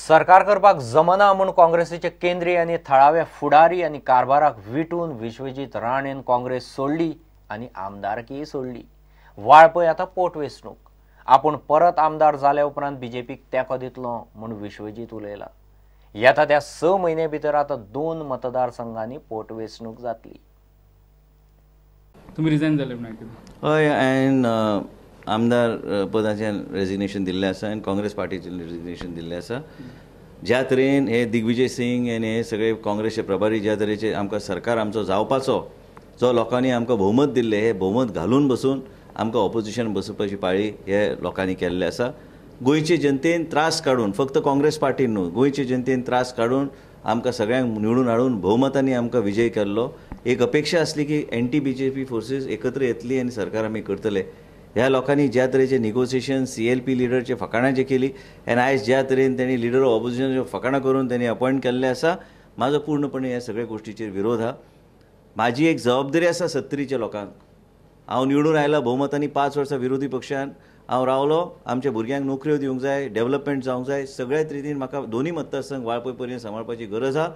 सरकार करपाक जमना म्हूण काँग्रेसीचे केंद्रीय आनी थळावे फुडारी आनी कारभाराक विटून विश्वजीत राणेन काँग्रेस सोडली आनी आमदारकीय सोडली. वाळपय आतां पोटवेंचणूक. आपूण परत आमदार जाल्या उपरांत बीजेपीक तेंको दितलो म्हूण विश्वजीत उलयला. येता त्या 6 म्हयने भितर आतां 2 मतदारसंघांनी पोटवेंचणूक जातली. तुमी रिजायन जाले म्हूण? हय, हांवें आमदार पदाचें रेजिग्नेशन दिल्लें आसा आनी काँग्रेस पार्टीचें रेजिग्नेशन दिल्लें आसा. ज्या तरेन हे दिग्विजय सिंग आनी हे सगळे काँग्रेसचे प्रभारी ज्या तरेचे आमकां सरकार आमचो जावपाचो जो लोकांनी आमकां भोवमत दिल्लें, हे भोवमत घालून बसून आमकां ऑपोजिशन बसोवपाची पाळी हे लोकांनी केल्ले आसा. गोंयचे जनतेन त्रास काडून, फक्त काँग्रेस पार्टीन न्हू, गोंयचे जनतेन त्रास काडून आमकां सगळ्यांक निवडून हाडून भोवमतांनी आमकां विजय केल्लो. एक अपेक्षा आसली की एंटी बीजेपी फोर्सीस एकत्र येतली आनी सरकार आमी करतले. ह्या लोकांनी ज्या तरेचे निगोसिएशन CLP लिडरचे फकाणां जे केली आनी आयज ज्या तरेन तेणी लिडर ऑफ ऑपोजिशनाच्यो फकाणां करून तेणी अपॉयंट केल्लें आसा, म्हाजो पूर्णपणे ह्या सगळ्या गोश्टीचेर विरोध आहा. म्हाजी एक जबाबदारी आसा सत्तरीच्या लोकांक. हांव निवडून आयला भोवमतांनी, 5 वर्सां विरोधी पक्षान हांव रावलो. आमच्या भुरग्यांक नोकऱ्यो दिवंक जाय, डेवलपमेंट जावंक जाय, सगळ्याच रितीन म्हाका दोनूय मतदारसंघ वाळपय पर्यंत सांबाळपाची गरज आहा.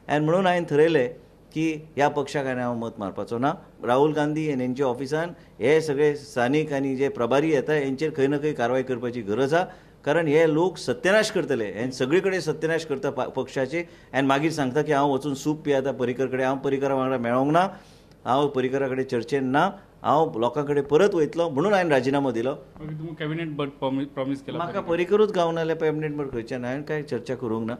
आनी म्हणून हांवें थरयलें की ह्या पक्षाक हांवें हांव मत मारपाचो ना. राहुल गांधी आनी हेंच्या ऑफिसान हे सगळे स्थानीक आनी जे प्रभारी येता हेंचेर खंय ना खंय कारवाय करपाची गरज आहा, कारण हे लोक सत्यानाश करतले आनी सगळे कडेन सत्यानाश करता पक्षाचे. आनी मागीर सांगता की हांव वचून सूप पियेता पर्रीकर कडेन. हांव पर्रीकरा वांगडा मेळोंक ना, हांव पर्रीकरा कडेन चर्चेन ना, हांव लोकां कडेन परत वयतलो म्हणून हांवें राजिनामो दिलो. कॅबिनेट प्रॉमीस केला म्हाका, पर्रीकरूच गावना जाल्यार कॅबिनेट बर्थ खंयच्यान हांवें कांय चर्चा करूंक ना.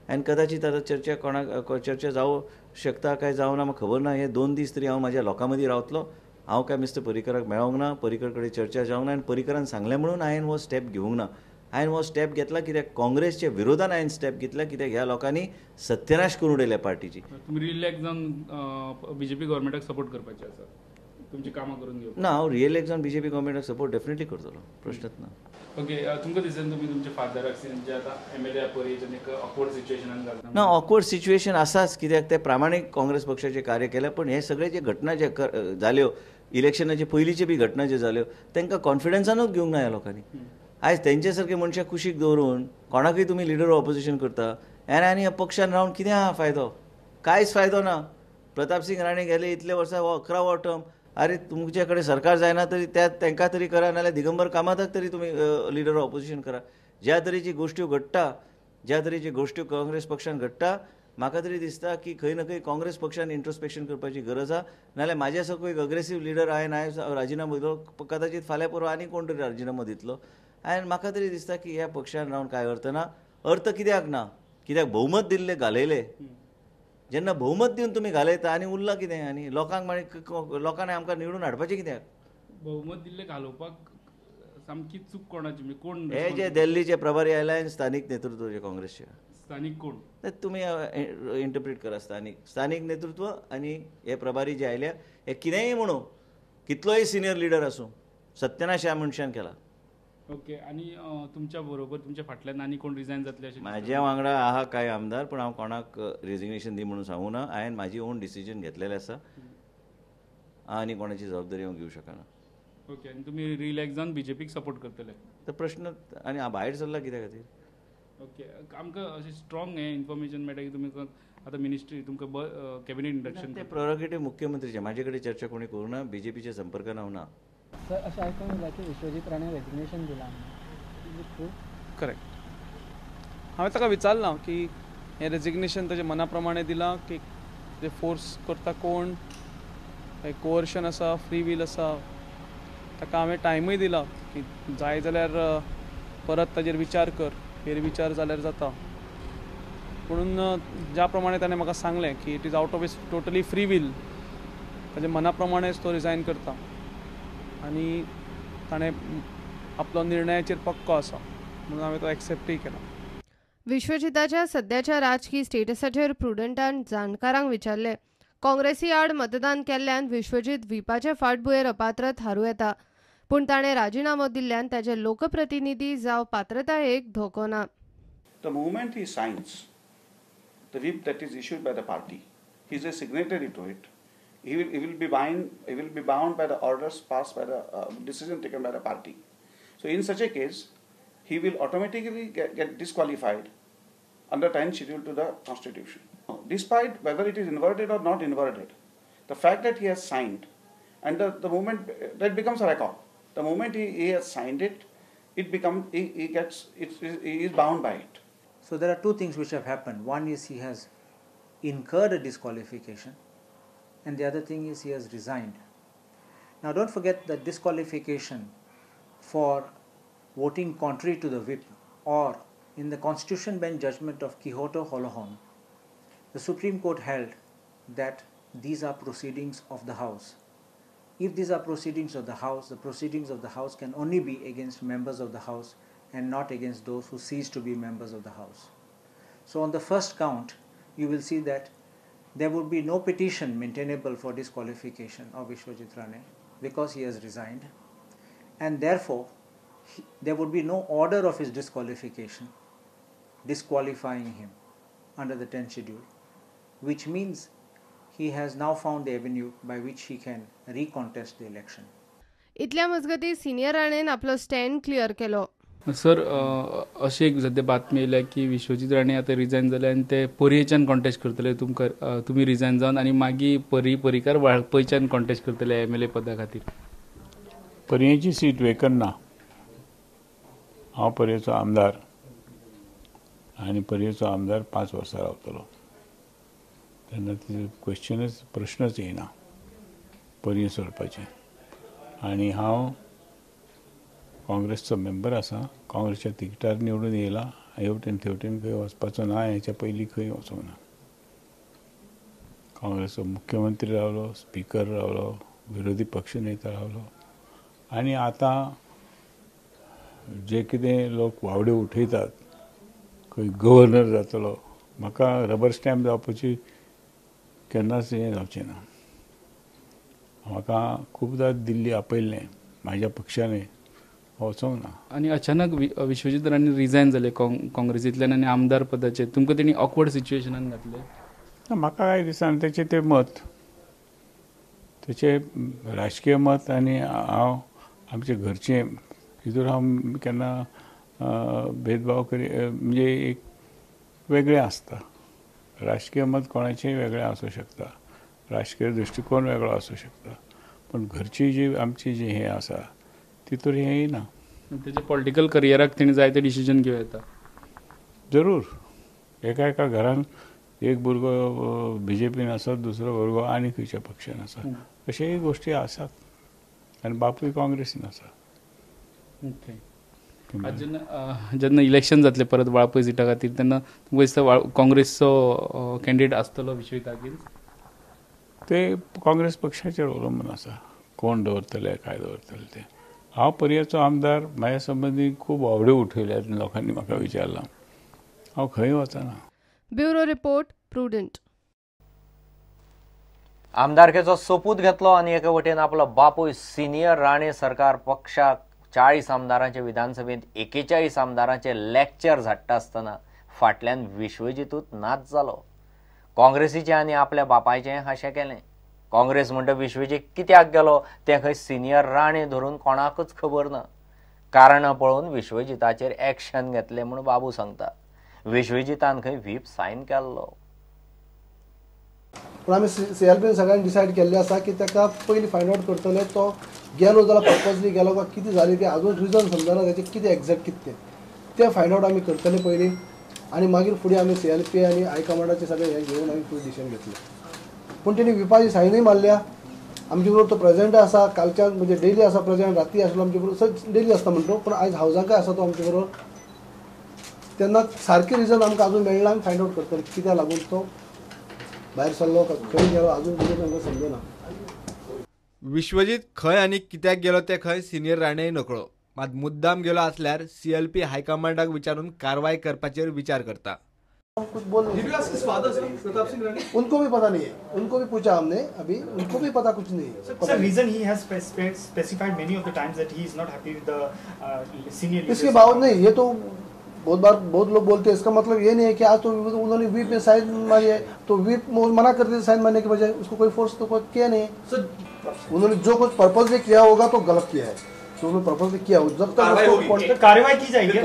आनी कदाचित आतां चर्चा कोणाक चर्चा जावं शकता काय जावना म्हाका खबर ना. हे 2 दीस तरी हांव म्हाज्या लोकां मदीं रावतलो. हांव काय मिस्टर पर्रीकराक मेळोंक ना, पर्रीकर कडेन चर्चा जावंक ना आनी पर्रीकरान सांगलें म्हणून हांवें हो स्टेप घेवंक ना. हांवें हो स्टेप घेतला कित्याक काँग्रेसच्या विरोधान हांवें स्टेप घेतला, कित्याक ह्या लोकांनी सत्यानाश करून उडयल्या पार्टीची. तुमी रिलॅक्स जावन बीजेपी गव्हर्मेंटाक सपोर्ट करपाचे आसा, तुमची कामां करून घेवप ना? हांव रियलॅक्स जावन बीजेपी गव्हर्मेंटाक सपोर्ट डेफिनेटली करतलो, प्रश्नच ना. ओके, तुमकां दिसना तुमी तुमच्या फादराक जे आतां MLA पळय एक ऑकवर्ड सिच्युएशनान घालता? ना, ऑकवर्ड सिच्युएशन आसाच, कित्याक ते प्रामाणीक काँग्रेस पक्षाचें कार्य केलें. पण हे सगळे जे घटना जे जाल्यो इलेक्शनाचे पयलींचे बी घटना ज्यो जाल्यो तांकां कॉन्फिडन्सानूच घेवंक ना ह्या लोकांनी. आयज तेंचे सारके मनशां कुशीक दवरून कोणाकूय तुमी लिडर ऑपोजिशन करता आनी आनी ह्या पक्षान रावन कितें आहा फायदो? कांयच फायदो ना. प्रताप सिंग राणे गेले इतले वर्सां, हो 11वो टर्म. अरे तुमचे कडेन सरकार जायना तरी त्या तांकां तरी करा, नाल्यार दिगंबर कामताक तरी तुमी लिडर ऑपोजिशन करा. ज्या तरेची गोश्ट्यो घडटा, ज्या तरेची गोश्ट्यो काँग्रेस पक्षान घडटा, म्हाका तरी दिसता की खंय ना खंय काँग्रेस पक्षान इंट्रोस्पेक्शन करपाची गरज आहा. नाल्यार म्हाज्या सारको एक अग्रेसीव लिडर हांवें राजिनामो दिलो, कदाचित फाल्यां परवां आनी कोण तरी राजिनामो दितलो. आनी म्हाका तरी दिसता की ह्या पक्षान रावन कांय अर्थ ना. अर्थ कित्याक ना? कित्याक भोवमत दिल्ले घालयले. जेन्ना भोवमत दिवन तुमी घालयता आनी उरला कितें? आनी लोकांक मागीर लोकांनी आमकां निवडून हाडपाचें कित्याक? भोवमत दिल्ले घालोवपाक सामकी चूक कोणाची? कोण हे जे दिल्लीचे प्रभारी आयला आनी स्थानीक नेतृत्व जे काँग्रेसचे स्थानीक कोण तुमी इंटरप्रीट करा. स्थानीक स्थानीक नेतृत्व आनी हे प्रभारी जे आयल्या हे कितेंय म्हणू, कितलोय सिनियर लिडर आसूं, सत्यानाश ह्या मनशान केला. ओके, आनी तुमच्या बरोबर तुमच्या फाटल्यान आनी कोण रिजायन जातले अशें? म्हाज्या वांगडा आहा कांय आमदार, पूण हांव कोणाक रेजिग्नेशन दी म्हणून सांगूं ना. हांवें म्हाजी ओन डिसिजन घेतलेलें आसा आनी कोणाची जबाबदारी हांव घेवं शकना. ओके, आनी तुमी रिलॅक्स जावन बीजेपीक सपोर्ट करतले? तर प्रश्न आनी हांव भायर सरला कित्या खातीर? ओके, आमकां अशें स्ट्रॉंग हें इन्फॉर्मेशन मेळटा की तुमी आतां मिनिस्ट्री तुमकां कॅबिनेट इंडक्शन ते प्रोरोगेटीव मुख्यमंत्रीचे, म्हाजे कडेन चर्चा कोणी करूं ना, बीजेपीच्या संपर्कान हांव ना. सर, अशें आयकूंक येयलां की विश्वजीत राणे रेजिग्नेशन दिलां. करेक्ट. हांवें ताका विचारलां की हें रेजिग्नेशन ताजे मना प्रमाणें दिलां की ते फोर्स करता कोण, कोअर्शन आसा, फ्री will आसा. ताका हांवें टायमूय दिला की जाय जाल्यार परत ताजेर विचार कर, फेरविचार जाल्यार जाता. पुणून ज्या प्रमाणे ताणें म्हाका सांगलें की it is out of his totally free will, ताजे मना प्रमाणेच तो रिजायन करता आनी ताणें आपलो निर्णयाचेर पक्को आसा म्हणून हांवें तो एक्सेप्टूय केला. विश्वजिताच्या सद्याच्या राजकी स्टेटसाचेर प्रुडंटान जाणकारांक विचारले. काँग्रेसी आड मतदान केल्ल्यान विश्वजीत व्हीपाचे फाटभुंयेर अपात्र थारूं येता, पूण ताणें राजिनामो दिल्ल्यान ताचे लोकप्रतिनिधी जावं पात्रतायेक धोको ना. The moment he signs the whip that is issued by the party, he is a signatory to it. He will be bound by the orders passed by the decision taken by the party. So in such a case, he will automatically get disqualified under 10th schedule to the Constitution. Despite whether it is inverted or not inverted, the fact that he has signed, and the moment that becomes a record, the moment he has signed it, it becomes, he gets, he is bound by it. So there are two things which have happened. One is he has incurred a disqualification, and the other thing is he has resigned. Now don't forget that disqualification for voting contrary to the whip, or in the Constitution Bench judgment of Kihoto Hollohon, the Supreme Court held that these are proceedings of the House. If these are proceedings of the House, the proceedings of the House can only be against members of the House and not against those who cease to be members of the House. So on the first count, you will see that there would be no petition maintainable for disqualification of Vishwajit Rane because he has resigned, and therefore there would be no order of his disqualification disqualifying him under the 10th schedule, which means he has now found the avenue by which he can recontest the election. इतल्या मजगती senior राणेन आपलो stand clear केलो. Sir, अशी एक सद्या बातमी येयल्या की विश्वजीत राणे आतां रिजायन जाले आनी ते पर्येच्यान कॉन्टेस्ट करतले, तुमकां तुमी रिजायन जावन आनी मागीर पर्रीकार वाळपयच्यान कॉन्टेस्ट करतले एम एल ए पदा खातीर. पर्येची सीट वेकंट ना. हांव पर्येचो आमदार आनी पर्येचो आमदार 5 वर्सां रावतलो, तेन्ना तिचो क्वेश्चनच प्रश्नच येयना पर्यें सोडपाचें. आनी हांव काँग्रेसचो मेंबर आसा, काँग्रेसच्या तिकटार निवडून येयला, हेवटेन थेवटेन खंय वचपाचो ना, हेच्या पयलीं खंय वचूंक ना. काँग्रेसचो मुख्यमंत्री रावलो, स्पिकर रावलो, विरोधी पक्ष नेता रावलो, आनी आतां जे कितें लोक वावडे उठयतात खंय गव्हर्नर जातलो, म्हाका रबर स्टॅम्प जावपाची केन्नाच हें जावचें ना. म्हाका खुबदां दिल्ली आपयल्लें म्हाज्या पक्षाने, वचोंक ना. आनी अचानक विश्वजीत राणे रिजायन जाले काँग्रेसींतल्यान आनी आमदार पदाचेर, तुमकां तेणी ऑकवर्ड सिच्युएशनान घातलें? म्हाका कांय दिसना तेचें तें मत, तेचें राजकीय मत आनी हांव आमचे घरचें हितूर हांव केन्ना भेदभाव करी म्हणजे एक वेगळें आसता. राजकीय मत कोणाचेंय वेगळें आसूं शकता, राजकीय दृश्टिकोन वेगळो आसूं शकता, पूण घरची जी आमची जी हें आसा तितूर हें येयना. तेजे पॉलिटिकल करियराक तेणी जायते डिसिजन घेवं येता. जरूर, एका एका घरान एक भुरगो बीजेपीन आसा, दुसरो भुरगो आनी खंयच्या पक्षान आसा, अशेय गोश्टी आसात. आनी बापूय काँग्रेसीन आसा. ओके, जेन्ना जेन्ना इलेक्शन जातलें परत वाळपय सिटा खातीर तेन्ना तुमकां दिसता काँग्रेसचो कॅन्डिडेट आसतलो विश्वजीत अगेन्स्ट? ते काँग्रेस पक्षाचेर अवलंबून आसा, कोण दवरतले काय दवरतले ते. हांव पर्येचो आमदार, म्हाज्या संबंदी खूब वावड्यो उठयल्यात लोकांनी, म्हाका विचारलां, हांव खंय वचना. Bureau report, Prudent. आमदारकेचो सोपूत घेतलो आनी एके वटेन आपलो बापूय सिनियर राणे सरकार पक्षाक 40 आमदारांचे विधानसभेंत 41 आमदारांचे लेक्चर झाडटा आसतना फाटल्यान विश्वजितूच नाच जालो. काँग्रेसीचें आनी आपल्या बापायचें हाशें केलें. काँग्रेस म्हणटा विश्वजीत कित्याक गेलो तें खंय सिनियर राणे धरून कोणाकूच खबर ना. कारणां पळोवन विश्वजिताचेर एक्शन घेतलें म्हूण बाबू सांगता. विश्वजितान खंय व्हीप सायन केल्लो. पूण आमी सी एल पीन सगळ्यांनी डिसायड केल्लें आसा की ताका पयलीं फायंड आवट करतले तो गेलो जाल्यार पर्पजली गेलो काय कितें जालें तें अजून रिजन समजना ताचें कितें एग्जॅक्ट कितें तें फायंड आवट आमी करतले पयलीं, आनी मागीर फुडें आमी सी एल पी आनी हायकमांडाचें सगळें हें घेवन आमी फुडें डिसिजन घेतलें. पूण तेणी विपाची सायनूय मारल्या, आमचे बरोबर तो प्रेजेंट आसा, कालच्यान म्हणजे डेली आसा प्रेजेंट, राती आसलो आमचे बरोबर, डेली आसता म्हणटो, पूण आयज हावजाकय आसा तो आमचे बरोबर. तेन्ना सारकें रिजन आमकां अजून मेळना, आमी फायंड आवट करतले कित्याक लागून तो भायर सरलो, खंय गेलो, अजून कितें तांकां समजना. विश्वजीत खंय आनी कित्याक गेलो तें खंय सिनियर राणे नकळो, मात मुद्दाम गेलो आसल्यार सी एल पी हायकमांडाक विचारून कारवाय करपाचेर विचार करता. कुछ बोल नहीं, उनको भी पता नहीं है, उनको भी पूछा हमने अभी, उनको भी पता कुछ नहीं है. Sir, reason he has specified many of the times that he is not happy with the senior leaders. इसके बावजूद नहीं, ये तो बहुत बार बहुत लोग बोलते हैं, इसका मतलब ये नहीं है कि आज तो उन्होंने व्हीप में साइन मारी है तो व्हीप मना कर दिया साइन मारने के बजाय, उसको कोई फोर्स तो कोई किया नहीं है. उन्होंने जो कुछ पर्पज किया होगा तो गलत किया है. जो प्रपोजल किया जब तक कार्रवाई की जाएगी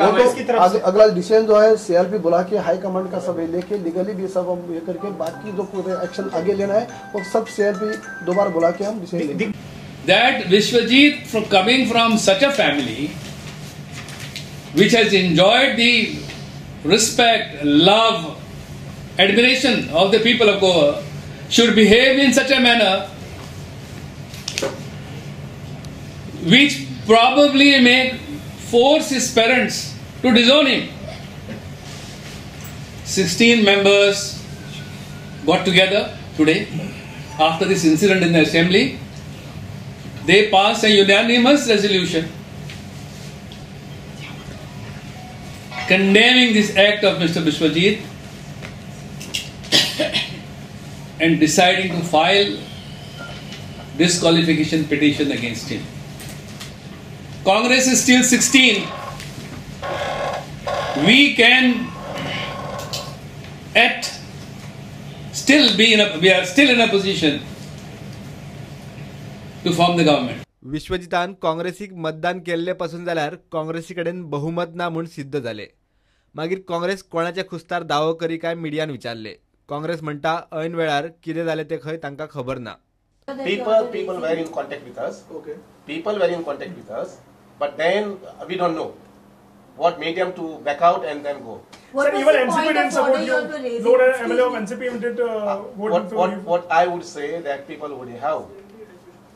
तो अगला डिसीजन जो है सीआरपी बुला के हाई कमांड का सब लेके लीगली भी सब हम ये करके बाकी जो पूरे एक्शन आगे लेना है वो सब सीआरपी दोबारा बुला के हम डिसीजन लेंगे। That Vishwajit from coming from such a family which has enjoyed the respect, love, admiration of the people of Goa should behave in such a manner which probably may force his parents to disown him. 16 members got together today after this incident in the assembly. They passed a unanimous resolution condemning this act of Mr. Vishwajit and deciding to file disqualification petition against him. Congress is still 16. We can at still be in a, we are still in a position to form the government. विश्वजितान काँग्रेसीक मतदान केल्ले पासून जाल्यार काँग्रेसी कडेन बहुमत ना म्हूण सिद्ध जाले. मागीर काँग्रेस कोणाच्या खुस्तार दावो करी काय मिडियान विचारले. काँग्रेस म्हणटा ऐन वेळार कितें जालें तें खंय तांकां खबर ना. People were in contact with us. Okay. People were in contact with us, but then we don't know what made them to back out and then go. What Sir, even NCP didn't support you. Lord MLA of NCP did vote in favor. What I would say that people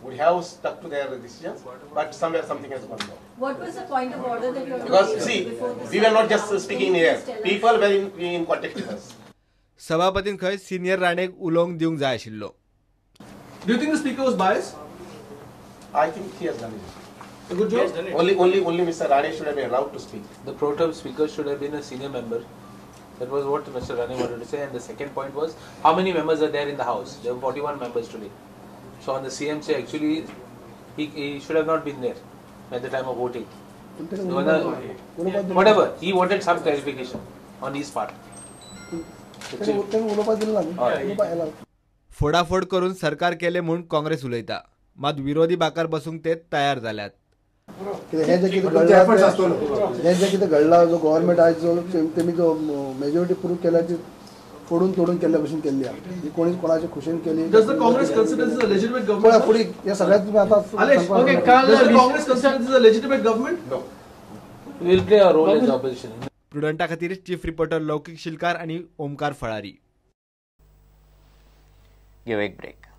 would have stuck to their decisions, but somewhere something has gone wrong. What was the point of order that you were? Because see, we were not just speaking here. People were in contact with us. सभापतीन खंय senior राणेक उलोवंक दिवंक जाय आशिल्लो. Do you think the speaker was biased? I think he has done it. A good job. Only Mr. Rane should have been allowed to speak. The pro tem speaker should have been a senior member. That was what Mr. Rane wanted to say. And the second point was, how many members are there in the house? There were 41 members today. So on the CMC, actually, he should have not been there at the time of voting. Whatever, he wanted some clarification on his part. फोडाफोड करून सरकार केले म्हूण काँग्रेस उलयता, मात विरोधी बाकार बसूंक ते तयार जाल्यात. हे जे कितें घडलां, हे जे कितें घडलां, जो गव्हर्मेंट आयज जो तेमी जो मेजॉरिटी प्रूव केल्या ती फोडून तोडून केल्ल्या भशेन केल्ली आहा. ही कोणी कोणाचे खुशेन केली. Does the Congress consider this a legitimate government? पळय फुडें हे सगळ्यात तुमी आतां Does the Congress consider this a legitimate government? No. We will play our role as opposition. प्रुडंटा खातीर चीफ रिपोर्टर लौकिक शिलकार आनी ओमकार फळारी. Give a break.